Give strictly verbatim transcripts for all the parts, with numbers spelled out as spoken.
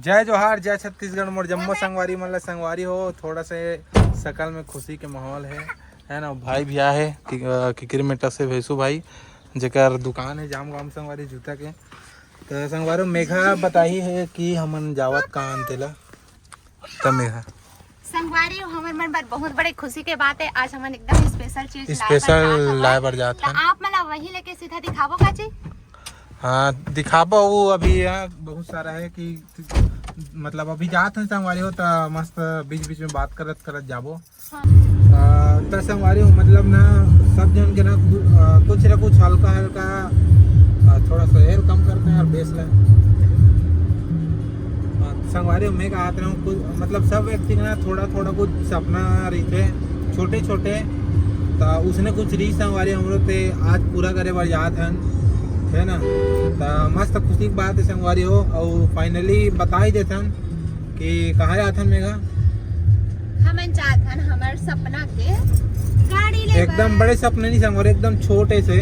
जय जोहार, जय छत्तीसगढ़, मोर जम्मो संगवारी मन ला। संगवारी हो, थोड़ा से सकल में खुशी के माहौल है, है ना। भाई भी आए है कि-, अ, किकिर मेटा से भेसू भाई, जेकर दुकान है जाम गाम संगवारी जूता के। तो संगवारी हो, मेघा बताही है कि हमन जावत का अंते ला। त मेघा संगवारी हो, हमर मन बर बहुत बड़े खुशी के बात है। आज हमन एकदम स्पेशल चीज लाए बर स्पेशल जात हवन। लाए बर जात त हन। आप मन ला वही लेके सीधा दिखाबो का जी? हाँ, दिखाबो। वो अभी यहाँ बहुत सारा है कि मतलब अभी जात हन संगवारी हो, त मस्त बीच बीच में बात करत करत जाबो। हाँ। आ, त संगवारी हो, मतलब ना, सब जन के ना कु-, आ, कुछ ना कुछ हल्का हल्का, आ, थोड़ा सा एयर कम करते हैं और बेस ला। हाँ, संगवारी हो, मैं कहत रहा हूँ, कुछ मतलब सब व्यक्ति के ना थोड़ा थोड़ा कुछ सपना रहिथे, छोटे छोटे। त उसने कुछ रही संगवारी हो, हमरो ते आज पूरा करे बर जात हन, है ना। त मस्त खुशी की बात है संगवारी हो, और फाइनली बता ही देथन कि कहाँ जात हन मेघा। हमन जात हन हमर सपना के गाड़ी ले एकदम बर। बड़े सपने नहीं संगवारी, एकदम छोटे से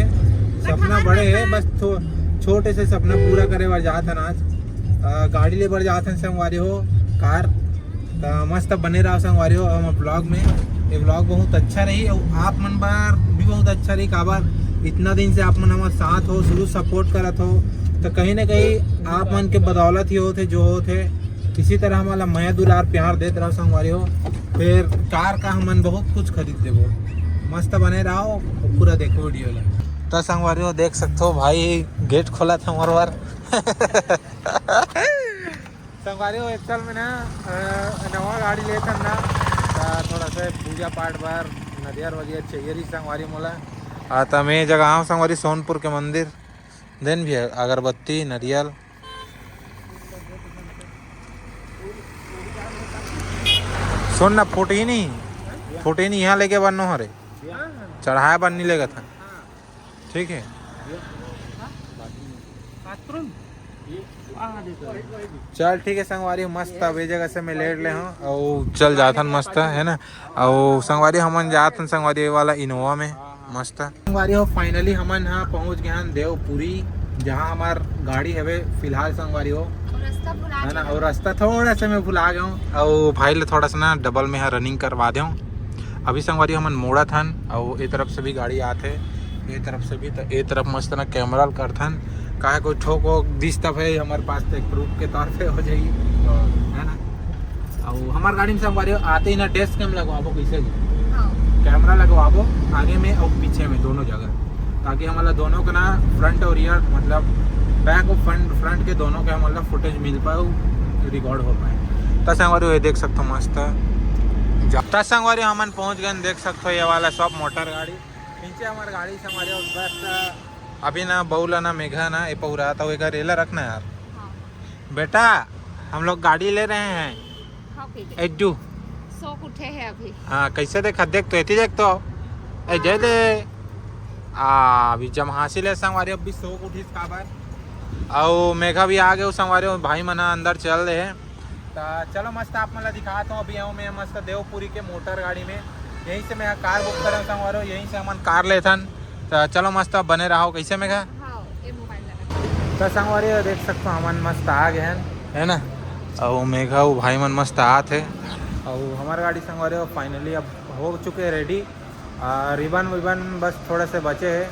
सपना। बड़े है, बस थो-, छोटे से सपना पूरा करे बर जात हन आज। आ, गाड़ी ले बर जात हन संगवारी हो, कार। त मस्त बने रहो संगवारी हो हम ब्लॉग में। ये ब्लॉग बहुत अच्छा रही और आप मन बर भी बहुत अच्छा रही। काबर इतना दिन से आप मन हमारे साथ हो, शुरू सपोर्ट करत हो, तो कहीं ना कहीं आप मन के बदौलत ही होते जो होते। इसी तरह हमारा मया दुलार प्यार देत रहो संगवारी हो। फिर कार का हमन बहुत कुछ खरीद देबो। मस्त बने रहो, पूरा देखो वीडियो ला। तो संगवारी हो, देख सकते हो भाई, गेट खोला था हमारे बार। संगवारी हो, एक्चुअल में ना, अ, नवा गाड़ी लेथन ना, त थोड़ा सा पूजा पाठ बर नरियर वरियर चाहिए रही संगवारी मोला। आ, त मैं जगह आऊँ संगवारी सोनपुर के मंदिर, देन भी है अगरबत्ती, नरियल। सुन ना, फूट ही नहीं, फूट ही नहीं, यहाँ लेके बननो हरे, चढ़ाए बर नहीं लेगा था। ठीक है। चल ठीक है संगवारी, मस्त अब ये जगह से मैं लेट ले हूँ और चल जाथन मस्त, है ना। और संगवारी हमन जाथन संगवारी ये वाला इनोवा में मस्त। संगवारी हो, फाइनली हमन हा पहुँच गए हन देवपुरी, जहाँ हमार गाड़ी हवे फिलहाल संगवारी हो, रास्ता भुला है ना। गए। और रास्ता थोड़ा सा मैं भुला गया हूँ और भाई ले थोड़ा सा ना डबल में हा रनिंग करवा दे हूँ। अभी संगवारी हमन मोड़त हन, अउ ए तरफ से भी गाड़ी आत हे, ए तरफ से भी। त ए तरफ मस्त ना कैमरा ल करथन, काहे कोई ठोक वोक दिस त भाई हमर पास तो एक प्रूफ के तौर पे हो जाही, हाँ। है ना? अउ हमर गाड़ी में संगवारी आते ही ना डेस्क कैम लगवाबो, कैसे भी हाँ। कैमरा लगवाबो आगे में अउ पीछे में दोनों जगह, ताकि हमला दोनों के ना फ्रंट और रियर, मतलब बैक और फ्रंट, फ्रंट के दोनों के हमला फुटेज मिल पाए, रिकॉर्ड हो पाए। त संगवारी ये देख सकते हो मस्त जा-, त संगवारी हमन पहुंच गए, देख सकते हो ये वाला सब मोटर गाड़ी, नीचे हमार गाड़ी संगवारी हो, बस अभी ना बउला ना मेघा ना ए पौरा, तो एकर एला रखना यार। हाँ। बेटा, हम लोग गाड़ी ले रहे हैं। हाँ, पी ले। एड्डू। शौक उठे है अभी। हाँ, कैसे देखा? देख तो, एती देख तो। ए, जय दे। आ, अभी जमहासी ले संगवारी, अभी शौक उठिस काबर। अउ मेघा भी आ गए संगवारी, भाई मन ह अंदर चल रहे हैं। त चलो मस्त आप मन ला दिखात हूँ, अभी हूँ मैं मस्त देवपुरी के मोटर गाड़ी में। यहीं से मैं कार बुक करे संगवारी, यहीं से हमन कार लेथन। त चलो मस्त अब बने रहो, कैसे मेघा? हाँ, ये मोबाइल लगा। त संगवारी हो देख सकते हो हमन मस्त आ गए हैं, है ना? अउ मेघा अउ भाई मन मस्त आत हे। अउ हमार गाड़ी संगवारी हो फाइनली अब हो चुके हैं रेडी। आ, रिबन विबन बस थोड़ा से बचे है।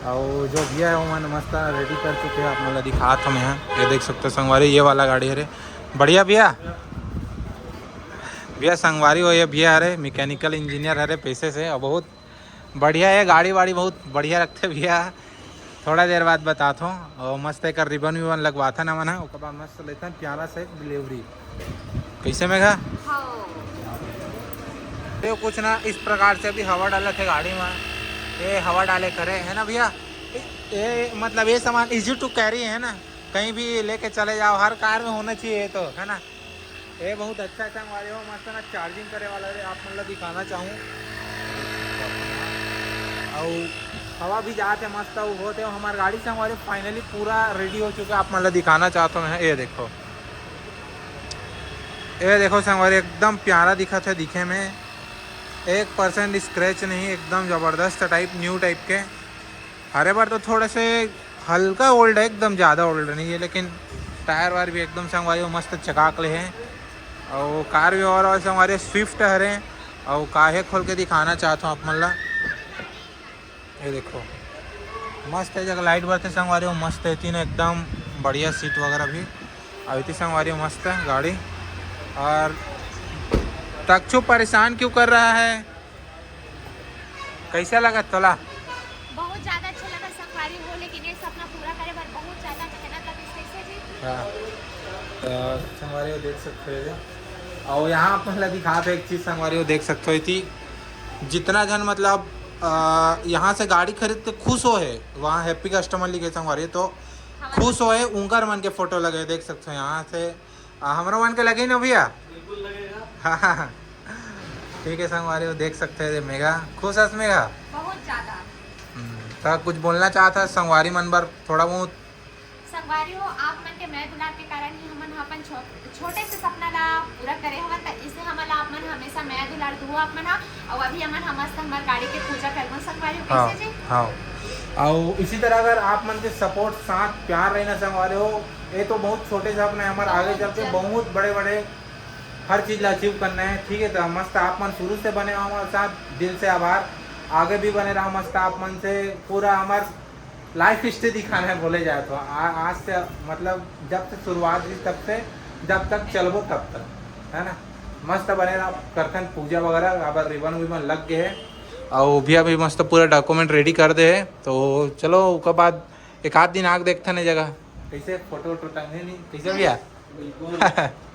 अउ जो भैया है वो मन मस्त रेडी कर चुके हैं, आप मन ला दिखात हम यहाँ। ये देख सकते हो संगवारी, ये वाला गाड़ी हरे, बढ़िया भैया। भैया संगवारी हो, ये भैया हरे मैकेनिकल इंजीनियर हरे पेशे से, और बहुत बढ़िया है, गाड़ी वाड़ी बहुत बढ़िया रखते भैया। थोड़ा देर बाद बताथों। और मस्त एक रिबन विबन लगवाथन हमन ह, ओकर बाद मस्त लेथन प्यारा से एक डिलीवरी। कैसे मेघा? हाँ। ये कुछ ना इस प्रकार से अभी हवा डालत है गाड़ी में, ये हवा डाले करे है ना भैया? ये मतलब ये सामान easy to carry है ना, कहीं भी लेके चले जाओ, हर कार में होना चाहिए ये तो, है ना? ये बहुत अच्छा संगवारी हो, मस्त ना चार्जिंग करे वाला रे, आप मन ला दिखाना चाहूँ। अउ हवा भी जात है मस्त, अउ होते हो हमार गाड़ी संगवारी फाइनली पूरा रेडी हो चुका है, आप मन ला दिखाना चाहता हूँ मैं। ये देखो, ये देखो संगवारी, एकदम प्यारा दिखत है दिखे में, एक परसेंट स्क्रैच नहीं, एकदम जबरदस्त टाइप, न्यू टाइप के। हरे बार तो थोड़े से हल्का ओल्ड है, एकदम ज़्यादा ओल्ड नहीं है, लेकिन टायर वायर भी एकदम संगवारी हो मस्त चकाक ले हे। अउ कार भी और, और संगवारी हो स्विफ्ट हरे। अउ काहे खोल के दिखाना चाहत हूँ आप मन ला, ये देखो मस्त है जगह, लाइट बरते संगवारी हो मस्त है तीन एकदम बढ़िया सीट वगैरह भी। अउ इतनी संगवारी हो मस्त है गाड़ी। और तक्षु परेशान क्यों कर रहा है? कैसा लगा तोला? बहुत ज्यादा अच्छा लगा संगवारी हो, लेकिन ये सपना पूरा करे बर बहुत ज्यादा मेहनत लगे, कैसे जी? हाँ। तो संगवारी हो देख सकते हो, और यहाँ आप मतलब दिखाते एक चीज संगवारी हो देख सकते हो थी, जितना जन मतलब अ, यहाँ से गाड़ी खरीद के खुश हो है, वहाँ हैप्पी कस्टमर लिखे संगवारी हो, तो खुश हो है उनकर मन के फोटो लगे देख सकते हो यहाँ से। अ, हमरा मन के लगे ना भैया? बिल्कुल लगेगा। हाँ, हाँ, हाँ। ठीक है संगवारी हो देख सकते हैं मेघा, खुश हस मेघा? बहुत ज्यादा। हम्म, तो कुछ बोलना चाहता है संगवारी मन बर थोड़ा बहुत? संगवारी हो, आप मन के मया दुलार के कारण ही हमन ह अपन छो-, छोटे से सपना ला पूरा करे हवन, त इसे हमन ला आप मन हमेशा मया दुलार दुहो आप मन ह। अउ अभी हमन ह मस्त हमर गाड़ी के पूजा करबो संगवारी हो, हाँ, कैसे जी? हाँ। अउ इसी तरह अगर आप मन के सपोर्ट, साथ, प्यार रहना संगवारी हो, ये तो बहुत छोटे से सपना है हमारे, आगे बहुत चल के जल्द। बहुत बड़े बड़े हर चीज ला अचीव करना है, ठीक है। तो मस्त आप मन शुरू से बने हो हमारे साथ, दिल से आभार। आगे भी बने रहो मस्त आप मन से, पूरा हमार लाइफ हिस्ट्री दिखाना है बोले जाए तो। आ, आज से मतलब जब से शुरुआत हुई तब से जब तक चलबो तब तक, है ना। मस्त बने रहो, करथन पूजा वगैरह, अब रिबन विबन लग गए है। और भैया भी मस्त पूरा डॉक्यूमेंट रेडी कर दे है, तो चलो ओकर बाद एक आध दिन आग देखथन ये जगह। कैसे फोटो वोटो टंगे नहीं, कैसे भैया? बिल्कुल।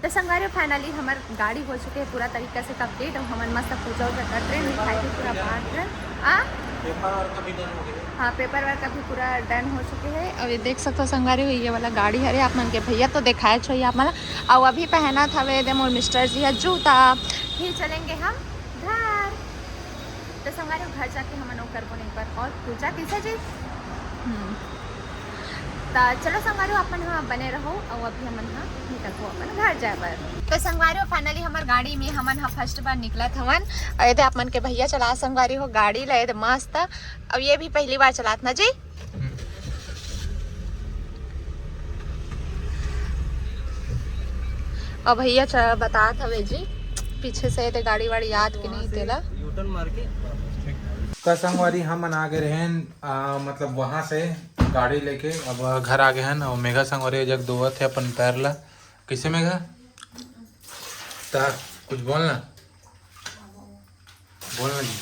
तो संगवारी हो, फाइनली हमर गाड़ी हो चुके है पूरा तरीका से कंप्लीट। अब हमन मस्त पूजा उजा कर रहे हैं, मिठाई भी पूरा बांट रहे हैं। आ? पेपर वर्क अभी डन हो गए। हाँ, पेपर वर्क अभी पूरा डन हो चुके हैं। अब ये देख सकते हो संगवारी हो, ये वाला गाड़ी हरे आप मन के भैया तो दिखाए छो आप मन। और अभी पहनत हवे दे मोर मिस्टर जी है जूता। फिर चलेंगे हम घर। तो संगवारी हो, घर जाके हमन ओ करबो नहीं पर और पूजा कैसे जी। हम्म। त चलो संगवारी हो, अपन ह बने रहो, अउ अभी हमन ह निकलबो अपन घर जाए बर। तो संगवारी हो, फाइनली हमर गाड़ी में हमन ह फर्स्ट बार निकलत हवन। अउ एदे आप मन के भैया चला संगवारी हो गाड़ी ला, एदे मस्त। अब ये भी पहली बार चलात ना जी। अब भैया च-, बतात हवे जी, पीछे से एदे गाड़ी वाड़ी याद के नहीं तेला। यू टर्न मार के। का संगवारी हमन आगे रहेन, आ, मतलब वहाँ से गाड़ी लेके अब घर आ गए हन। और मेघा संगवारी जग धोवत है अपन पैर ला। कैसे मेघा? ता कुछ बोलना, बोलना जी।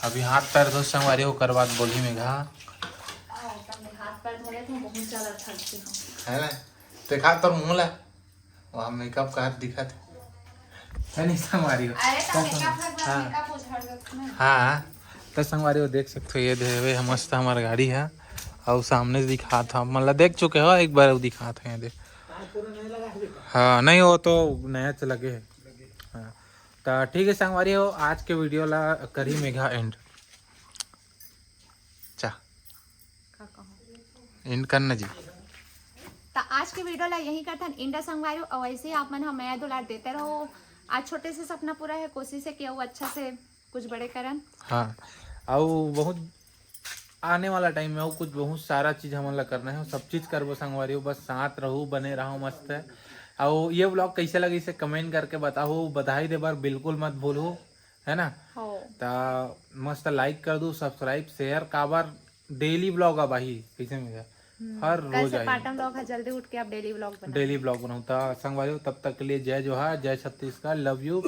अभी हाथ पैर धो संगवारी हो, ओकर बाद बोली मेघा। हाथ पैर धोले तो बहुत ज्यादा थक गई हूँ। है ना? देखा तोर मुंह ला, वहाँ मेकअप का हाथ दिखा था। है नहीं संगवारी हो? अरे तो मेकअप लग रहा, हाँ। मेकअप उझड़ जाता है। हाँ, तो संगवारी हो देख सकते हो, ये देवे हम मस्त हमारा गाड़ी है। और सामने से दिखा था, मतलब देख चुके हो एक बार, वो दिखा था ये दे। हाँ, नहीं, वो तो नया च लगे है। हाँ, तो ठीक है संगवारी हो, आज के वीडियो ला करी मेघा एंड। चा। का कहूँ? एंड करना जी। तो आज के वीडियो ला यही करथन एंड संगवारी हो, और ऐसे ही आप मन ह मया दुलार देते रहो। आज छोटे से सपना पूरा है, कोशिश है कि वो अच्छा से कुछ बड़े करन। हाँ, और बहुत आने वाला टाइम में और कुछ बहुत सारा चीज हमन ला करना है, सब चीज करबो संगवारी हो, बस साथ रहू, बने रहो मस्त है। और ये व्लॉग कैसे लगी इसे कमेंट करके बताओ, बधाई दे बर बिल्कुल मत भूलो, है ना? हो। ता मस्त लाइक कर दो, सब्सक्राइब, शेयर, काबर डेली व्लॉग अब आही, कैसे मेघा? हम्म, हर कल रोज से आई। पाटन व्लॉग है, जल्दी उठ के आप डेली व्लॉग बनाओ। डेली व्लॉग बनाओ। ता संगवारी हो, तब तक के लिए जय जोहार, जय छत्तीसगढ़, लव यू।